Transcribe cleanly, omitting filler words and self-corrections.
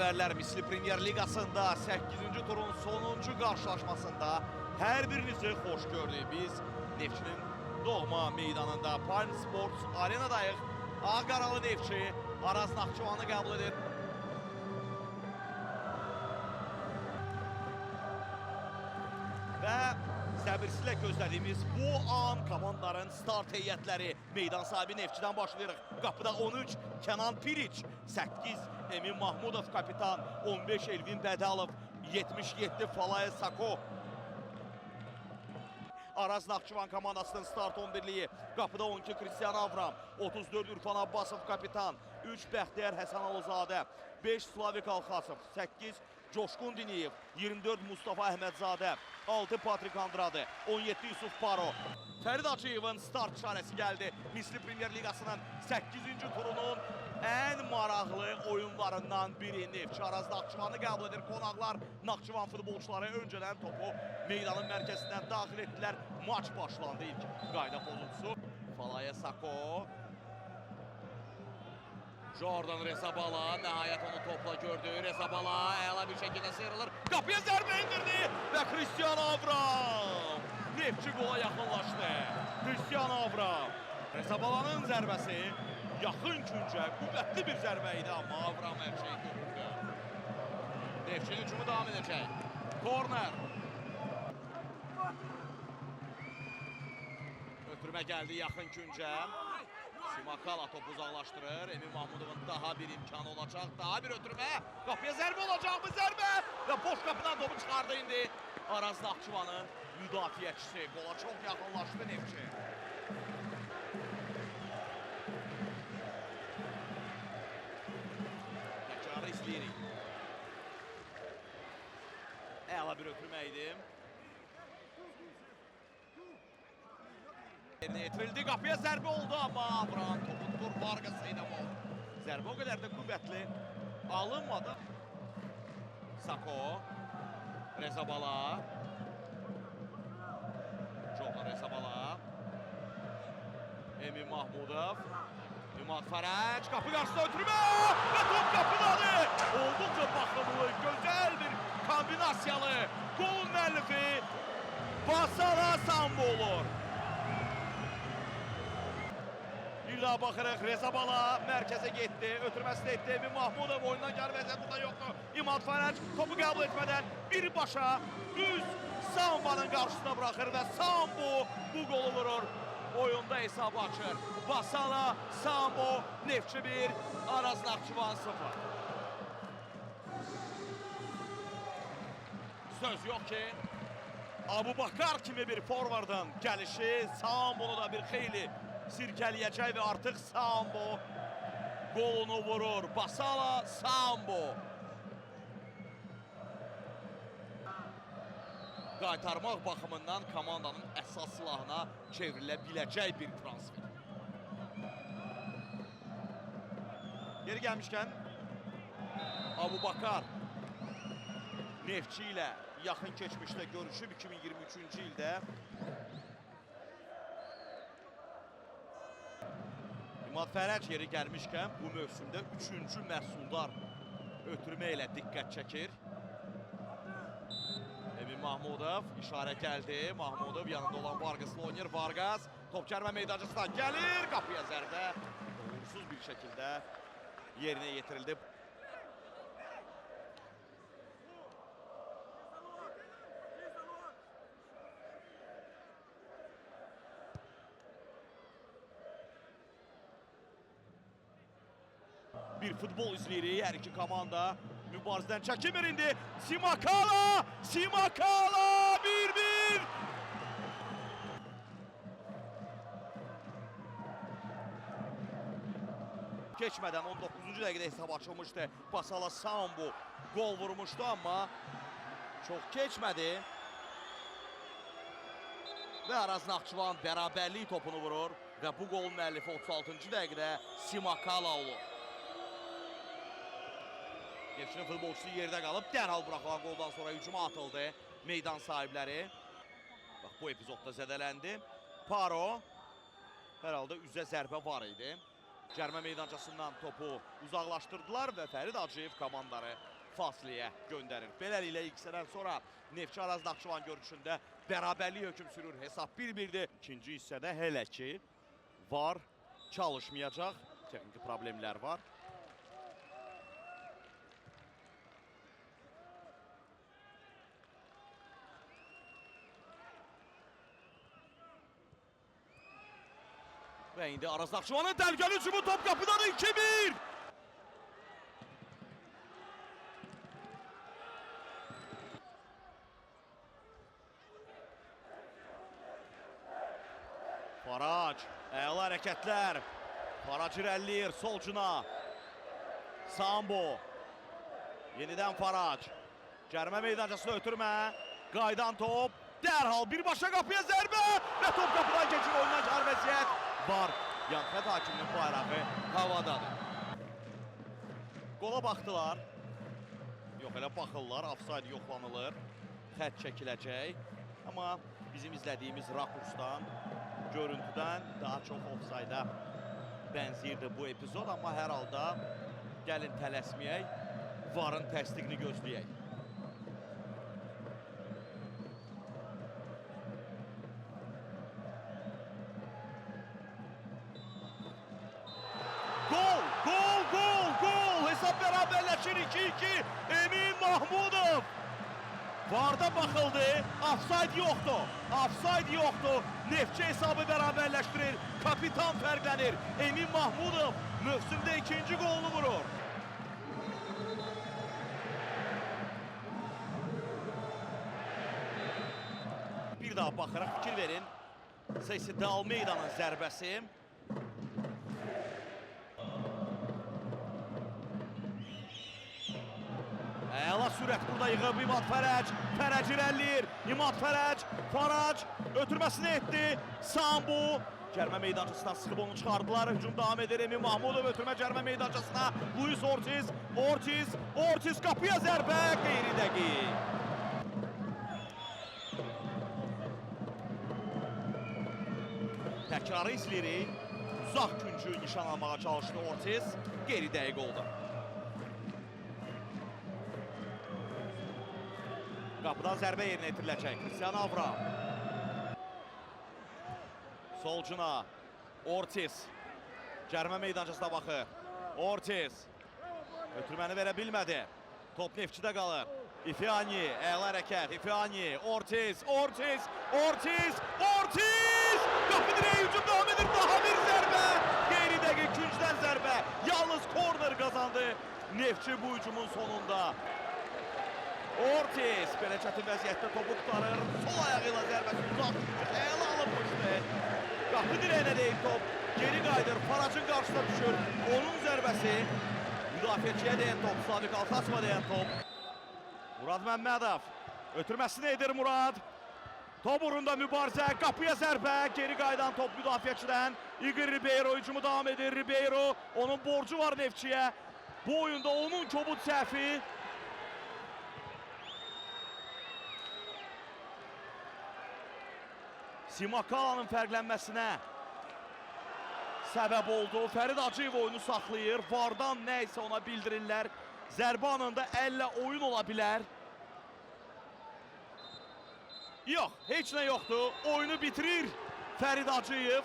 Futbolsevərlər, Misli Premyer Liqasında 8-ci turun sonuncu qarşılaşmasında hər birinizi xoş gördük. Biz Neftçinin doğma meydanında Palm Sports Arenadayıq. Ağqaralı Neftçi Araz Naxçıvanı qəbul edir. Və səbirsizlə gözlədiyimiz bu an komandaların start heyətləri. Meydan sahibi Neftçidən başlayırıq. Qapıda 13 Kənan Piriç, 8 Emin Mahmudov kapitan, 15 Elvin Bədalov, 77 Falaye Sako. Araz Naxçıvan komandasının start 11-liyi. Qapıda 12 Kristian Avram, 34 Ürfan Abbasov kapitan, 3 Bəxtiyar Həsənalızadə, 5 Slavik Alxasov, 8 Coşqun Diniyev, 24 Mustafa Əhmədzadə, 6 Patrik Andrade, 17 Yusuf Paro. Fərid Hacıyevin start işarəsi gəldi. Misli Premyer Liqasının 8-ci turunun ən maraqlı oyunlarından biri. Neftçi Araz Naxçıvanı qəbul edir. Qonaqlar Naxçıvan futbolçuları öncədən topu meydanın mərkəzindən daxil etdilər. Maç başlandı, ilk qayda pozuntusu. Falaye Sako. Jordan Rezabala nəhayət onu topla gördü. Rezabala əla bir şəkildə sıyrılır. Qapıya zərbə indirdi və Kristian Avram. Neftçi qola yaxınlaşdı. Kristian Avram. Rezabalanın zərbəsi yaxın küncə qüvvətli bir zərbə idi, amma Avram hər şeyi görürdü. Neftçinin hücumu davam edəcək. Korner. Ötürmə gəldi yaxın küncə. Simakala topu uzaqlaşdırır. Emin Mahmudovun daha bir imkanı olacaq. Daha bir ötürmə. Qapıya zərbə olacaq mı? Zərbə! Və boş qapıdan topu çıxardı indi. Araz Naxçıvanın müdafiəçisi. Qola çox yaxınlaşdı Neftçi. Təkrarı izləyirik. Əla bir ötürmə idi. Yerinə yetirildi. Qapıya zərbə oldu, amma Avram topu tutur. Vargas Seydamov. Zərbə o qədər də qüvvətli alınmadı. Sako. Rezabala. Jordan Rezabala. Emin Mahmudov. Ümad Fərəc. Qapı qarşısında ötürmə. Və top qapıdadır. Olduqca baxımlı, gözəl bir kombinasiyalı qolun müəllifi Basala Sambo olur. Bir daha baxırıq, Rezabala mərkəzə getdi, ötürməsini etdi. Emin Mahmudov oyundan gəlir, vəziyyət burada yoxdur. İmad Fərəc topu qəbul etmədən birbaşa düz Sambanın qarşısına buraxır və Sambo bu qolu vurur. Oyunda hesabı açır. Basala Sambo, Neftçi 1, Araz Naxçıvan 0. Söz yox ki, Abubakar kimi bir forvardın gəlişi Sambonu da bir xeyli sirkələyəcək və artıq Sambo qolunu vurur. Basala Sambo. Qaytarmaq baxımından komandanın əsas silahına çevrilə biləcək bir transfer. Yeri gəlmişkən Abubakar Neftçi ilə yaxın keçmişdə görüşüb 2023-cü ildə. İmad Fərəc yeri gəlmişkən bu mövsümdə 3-cü məhsuldar ötürmə ilə diqqət çəkir. Emin Mahmudov, işarə gəldi. Mahmudov yanında olan Vargas'la oynayır. Vargas top cərmə meydancısına gəlir. Qapıya zərbə uğursuz bir şəkildə yerinə yetirildi. Bir futbol izləyirik. Hər iki komanda mübarizədən çəkinmir indi. Simakala! Simakala! 1-1! Keçmədən 19-cu dəqiqədə hesab açılmışdı. Basala Sambo qol vurmuşdu, amma çox keçmədi. Və Araz Naxçıvan bərabərlik topunu vurur və bu qolun müəllifi 36-cı dəqiqədə Simakala olur. Neftçinin futbolçusu yerdə qalıb, dərhal buraxılan qoldan sonra hücuma atıldı meydan sahibləri. Bax, bu epizodda zədələndi. Paro, hər halda üzə zərbə var idi. Cərmə meydançasından topu uzaqlaşdırdılar və Fərid Hacıyev komandaları Fasiləyə göndərir. Beləliklə ilk hissədən sonra Neftçi Araz Naxçıvan görüşündə bərabərlik hökm sürür. Hesab 1-1-dir. İkinci hissədə hələ ki VAR çalışmayacaq. Texniki problemlər var. Və indi Araz Naxçıvanın təhlükəli hücumu, top qapıdan 2-1. Farac, əla hərəkətlər. Farac irəliləyir solcuna. Sambo. Yenidən Farac. Cərimə meydançasına ötürmə. Qaydan top. Dərhal birbaşa qapıya zərbə və top qapıdan keçir, oyundan kar vəziyyət var. Yan xətt hakiminin bayrağı havadadır. Qola baxdılar. Yox, elə baxırlar. Offside yoxlanılır. Xətt çəkiləcək. Amma bizim izlədiyimiz rakursdan, görüntüdən daha çox offside-a bənzəyirdi bu epizod. Amma hər halda gəlin tələsməyək, VAR-ın təsdiqini gözləyək. Gol, gol, gol, gol! Hesab bərabərləşir 2-2. Emin Mahmudov. VAR-da baxıldı. Offside yoxdur. Offside yoxdur. Neftçi hesabı bərabərləşdirir. Kapitan fərqlənir. Emin Mahmudov mövsümdə ikinci golunu vurur. Bir daha baxaraq fikir verin. Sesi de Almeida'nın zərbəsi. Əla sürət burada yığıb İmad Fərəc. Fərəc irəliləyir. İmad Fərəc, Farac ötürməsini etdi. Sambu cərimə meydançasından sıxıb onu çıxardılar. Hücum davam edir. Emin Mahmudov ötürmə cərimə meydançasına. Luis Ortiz, Ortiz, Ortiz qapıya zərbə. Qeyri-dəqiq. Təkrarı izləyirik. Uzaq küncü nişan almağa çalışdı Ortiz. Qeyri-dəqiq oldu. Qapıdan zərbə yerinə yetiriləcək. Cristiano Avram. Solcuna. Ortiz. Cərimə meydançasına baxır. Ortiz. Ötürməni verə bilmədi. Top Neftçidə qalır. Ifeanyi. Əla hərəkət. Ifeanyi. Ortiz. Ortiz. Ortiz. Ortiz. Qapı direği hücum davam edir. Daha bir zərbə. Qeyri-dəqiq küncdən zərbə. Yalnız korner qazandı Neftçi bu hücumun sonunda. Ortiz belə çətin vəziyyətdə topu qurtarır. Sol ayağı ilə zərbəsi uzaq küncü əla alınmışdı. Qapı dirəyinə deyib top. Geri qayıdır. Faracın qarşısına düşür. Onun zərbəsi müdafiəçiyə deyən top. Slavik Alxasova deyən top. Murad Məmmədov ötürməsini edir Murad. Top uğrunda mübarizə, qapıya zərbə, geri qayıdan top müdafiəçidən. Igor Ribeiro hücumu davam edir. Ribeiro, onun borcu var Neftçiyə. Bu oyunda onun kobud səhvi. Simakala'nın fərqlənməsinə səbəb oldu. Fərid Acıyev oyunu saxlayır. VAR-dan nə isə ona bildirirlər. Zərbə anında əllə oyun ola bilər. Yox, heç nə yoxdur. Oyunu bitirir Fərid Acıyev.